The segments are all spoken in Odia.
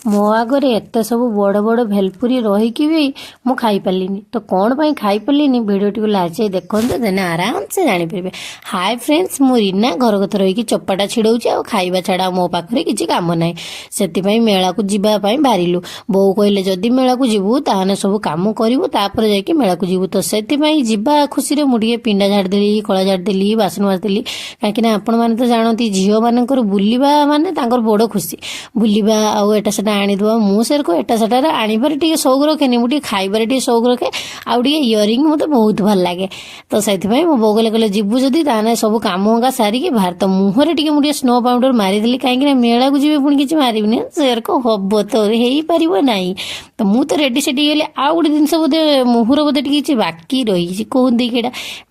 ମୋ ଆଗରେ ଏତେ ସବୁ ବଡ଼ ବଡ଼ ଭେଲପୁରୀ ରହିକି ବି ମୁଁ ଖାଇପାରିଲିନି। ତ କ'ଣ ପାଇଁ ଖାଇପାରିଲିନି, ଭିଡ଼ିଓଟିକୁ ଲାଷ୍ଟ ଯାଏ ଦେଖନ୍ତୁ, ଦେନ୍ ଆରାମସେ ଜାଣିପାରିବେ। ହାଏ ଫ୍ରେଣ୍ଡସ୍, ମୁଁ ରୀନା। ଘର କଥା ରହିକି ଚପାଟା ଛିଡ଼ଉଛି ଆଉ ଖାଇବା ଛଡ଼ା ମୋ ପାଖରେ କିଛି କାମ ନାହିଁ। ସେଥିପାଇଁ ମେଳାକୁ ଯିବା ପାଇଁ ବାହାରିଲୁ। ବୋଉ କହିଲେ, ଯଦି ମେଳାକୁ ଯିବୁ ତାହେଲେ ସବୁ କାମ କରିବୁ, ତାପରେ ଯାଇକି ମେଳାକୁ ଯିବୁ। ତ ସେଥିପାଇଁ ଯିବା ଖୁସିରେ ମୁଁ ଟିକେ ପିଣ୍ଡା ଝାଡ଼ିଦେଲି, କଳା ଝାଡ଼ିଦେଲି, ବାସନ ମାଜିଦେଲି। କାହିଁକିନା ଆପଣମାନେ ତ ଜାଣନ୍ତି, ଝିଅମାନଙ୍କର ବୁଲିବା ମାନେ ତାଙ୍କର ବଡ଼ ଖୁସି। ବୁଲିବା ଆଉ ଏଟା ସେଟା ଆଣିଦେବା। ମୁଁ ସେରକ ଏଟା ସେଟାରେ ଆଣିବାରେ ଟିକେ ସଉକ ରଖେନି, ମୁଁ ଟିକେ ଖାଇବାରେ ଟିକେ ସଉକ ରଖେ ଆଉ ଟିକେ ଇୟରିଂ ମୋତେ ବହୁତ ଭଲ ଲାଗେ। ତ ସେଥିପାଇଁ ମୋ ବୋଉ କହିଲେ, ଯିବୁ ଯଦି ତାହେଲେ ସବୁ କାମ ହଙ୍କା ସାରିକି ବାହାର। ତ ମୁହଁରେ ଟିକେ ମୁଁ ଟିକେ ସ୍ନୋ ପାଉଡର ମାରିଦେଲି, କାହିଁକିନା ମେଳାକୁ ଯିବି ପୁଣି କିଛି ମାରିବିନି, ସେରକ ହବ ତ ହେଇପାରିବ ନାହିଁ। ତ ମୁଁ ତ ରେଡି ସେଠି ହେଇଗଲି। ଆଉ ଗୋଟେ ଜିନିଷ ବୋଧେ ମୁହଁର ବୋଧେ ଟିକେ କିଛି ବାକି ରହିଛି, କୁହନ୍ତି କି ଏଇଟା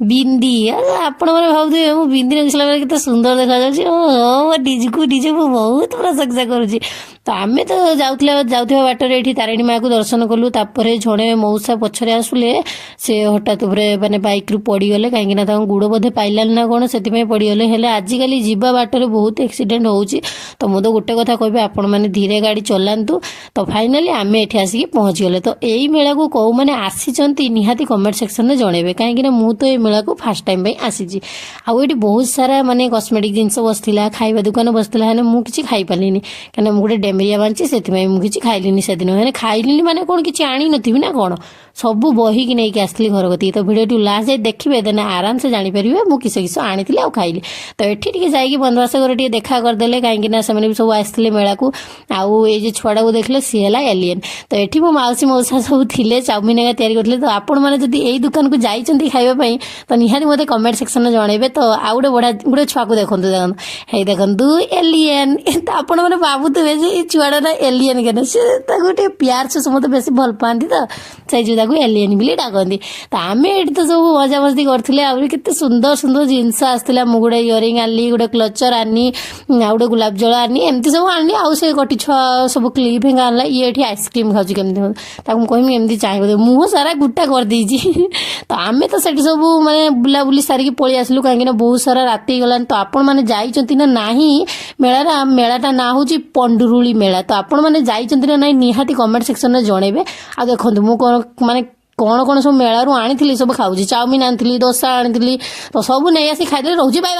ବିନ୍ଦି। ଆପଣମାନେ ଭାବୁଥିବେ, ମୁଁ ବିନ୍ଦି ନଗେଇ ବେଳେ କେତେ ସୁନ୍ଦର ଦେଖାଯାଉଛି। ଓ ନିଜକୁ ନିଜେ ମୁଁ ବହୁତ ପ୍ରଶଂସା କରୁଛି। ତ ଆମେ ତ ଯାଉଥିବା ବାଟରେ ଏଇଠି ତାରିଣୀ ମାଆକୁ ଦର୍ଶନ କଲୁ। ତାପରେ ଜଣେ ମଉସା ପଛରେ ଆସୁଲେ, ସେ ହଠାତ୍ ଉପରେ ମାନେ ବାଇକ୍ରୁ ପଡ଼ିଗଲେ, କାହିଁକିନା ତାଙ୍କ ଗୋଡ଼ ବୋଧେ ପାଇଲାନି ନା କ'ଣ, ସେଥିପାଇଁ ପଡ଼ିଗଲେ। ହେଲେ ଆଜିକାଲି ଯିବା ବାଟରେ ବହୁତ ଆକ୍ସିଡେଣ୍ଟ ହେଉଛି। ତ ମୁଁ ତ ଗୋଟେ କଥା କହିବି, ଆପଣମାନେ ଧୀରେ ଗାଡ଼ି ଚଲାନ୍ତୁ। ତ ଫାଇନାଲି ଆମେ ଏଠି ଆସିକି ପହଞ୍ଚିଗଲେ। ତ ଏଇ ମେଳାକୁ କେଉଁମାନେ ଆସିଛନ୍ତି, ନିହାତି କମେଣ୍ଟ ସେକ୍ସନରେ ଜଣେଇବେ, କାହିଁକିନା ମୁଁ ତ ଏଇ ମେଳାକୁ ଫାର୍ଷ୍ଟ ଟାଇମ୍ ପାଇଁ ଆସିଛି। ଆଉ ଏଇଠି ବହୁତ ସାରା ମାନେ କସ୍ମେଟିକ୍ ଜିନିଷ ବସିଥିଲା, ଖାଇବା ଦୋକାନ ବସିଥିଲା। ହେଲେ ମୁଁ କିଛି ଖାଇପାରିଲିନି, କାହିଁକିନା ମୁଁ ଗୋଟେ ଡେମେରିଆ ବାନ୍ଧିଛି, ସେଥିପାଇଁ ମୁଁ କିଛି ଖାଇଲିନି ସେଦିନ। ହେଲେ ଖାଇଲିନି ମାନେ କ'ଣ, କିଛି ଆଣିନଥିବି ନା କ'ଣ? ସବୁ ବହିକି ନେଇକି ଆସିଥିଲି ଘର କତିକି। ତ ଭିଡ଼ିଓଟି ଲାଷ୍ଟ ଯାଏ ଦେଖିବେ, ଦେନ୍ ଆରାମସେ ଜାଣିପାରିବେ ମୁଁ କିସ କିସ ଆଣିଥିଲି ଆଉ ଖାଇଲି। ତ ଏଠି ଟିକେ ଯାଇକି ବନ୍ଧୁବାସ ଘରେ ଟିକେ ଦେଖା କରିଦେଲେ, କାହିଁକିନା ସେମାନେ ବି ସବୁ ଆସିଥିଲେ ମେଳାକୁ। ଆଉ ଏଇ ଯେ ଛୁଆଟାକୁ ଦେଖିଲେ, ସିଏ ହେଲା ଏଲିଏନ୍। ତ ଏଠି ମୋ ମାଉସୀ ମଉସା ସବୁ ଥିଲେ, ଚାଉମିନ ହେକା ତିଆରି କରୁଥିଲେ। ତ ଆପଣମାନେ ଯଦି ଏଇ ଦୋକାନକୁ ଯାଇଛନ୍ତି ଖାଇବା ପାଇଁ, ତ ନିହାତି ମୋତେ କମେଣ୍ଟ ସେକ୍ସନରେ ଜଣେଇବେ। ତ ଆଉ ଗୋଟେ ବଢ଼ିଆ ଗୋଟେ ଛୁଆକୁ ଦେଖନ୍ତୁ, ଦେଖନ୍ତୁ, ହେଇ ଦେଖନ୍ତୁ, ଏଲିଏନ୍। ତ ଆପଣମାନେ ଭାବୁଥିବେ ଯେ ଏଇ ଛୁଆଟା ନା ଏଲିଏନ୍ କେନ। ସେ ତାକୁ ଟିକେ ପ୍ୟାର ସେ ସମସ୍ତେ ବେଶୀ ଭଲ ପାଆନ୍ତି, ତ ସେଇ ଯୋଉ ତାକୁ ଏଲିଏନ୍ ବୋଲି ଡାକନ୍ତି। ତ ଆମେ ଏଠି ତ ସବୁ ମଜାମସ୍ତି କରୁଥିଲେ। ଆହୁରି କେତେ ସୁନ୍ଦର ସୁନ୍ଦର ଜିନିଷ ଆସିଥିଲା। ମୁଁ ଗୋଟେ ଇୟରିଂ ଆଣିଲି, ଗୋଟେ କ୍ଲଚର ଆଣିଲି, ଆଉ ଗୋଟେ ଗୋଲାପ ଜଳ ଆଣିଲି, ଏମିତି ସବୁ ଆଣିଲି। ଆଉ ସେ କଟି ଛୁଆ ସବୁ କ୍ଲିପ୍ ହେଙ୍କା ଆଣିଲା। ଇଏ ଏଠି ଆଇସ୍କ୍ରିମ୍ ଖାଉଛି କେମିତି, ତାକୁ ମୁଁ କହିବି ଏମିତି ଚାହିଁବ, ମୁହଁ ସାରା ଗୁଟା କରିଦେଇଛି। ତ ଆମେ ତ ସେଠି ସବୁ ମାନେ ବୁଲାବୁଲି ସାରିକି ପଳେଇ ଆସିଲୁ, କାହିଁକିନା ବହୁତ ସାରା ରାତି ହେଇଗଲାଣି। ତ ଆପଣମାନେ ଯାଇଛନ୍ତି ନା ନାହିଁ ମେଳାରେ? ମେଳାଟା ନାଁ ହେଉଛି ପଣ୍ଡୁରୁଳି ମେଳା। ତ ଆପଣମାନେ ଯାଇଛନ୍ତି ନା ନାହିଁ, ନିହାତି କମେଣ୍ଟ ସେକ୍ସନରେ ଜଣେଇବେ। ଆଉ ଦେଖନ୍ତୁ, ମୁଁ କ'ଣ ମାନେ କ'ଣ କ'ଣ ସବୁ ମେଳାରୁ ଆଣିଥିଲି ସବୁ ଖାଉଛି। ଚାଉମିନ ଆଣିଥିଲି, ଦୋସା ଆଣିଥିଲି, ତ ସବୁ ନେଇ ଆସି ଖାଇଦେଲି। ରହୁଛି, ବାଇ ବାଇ।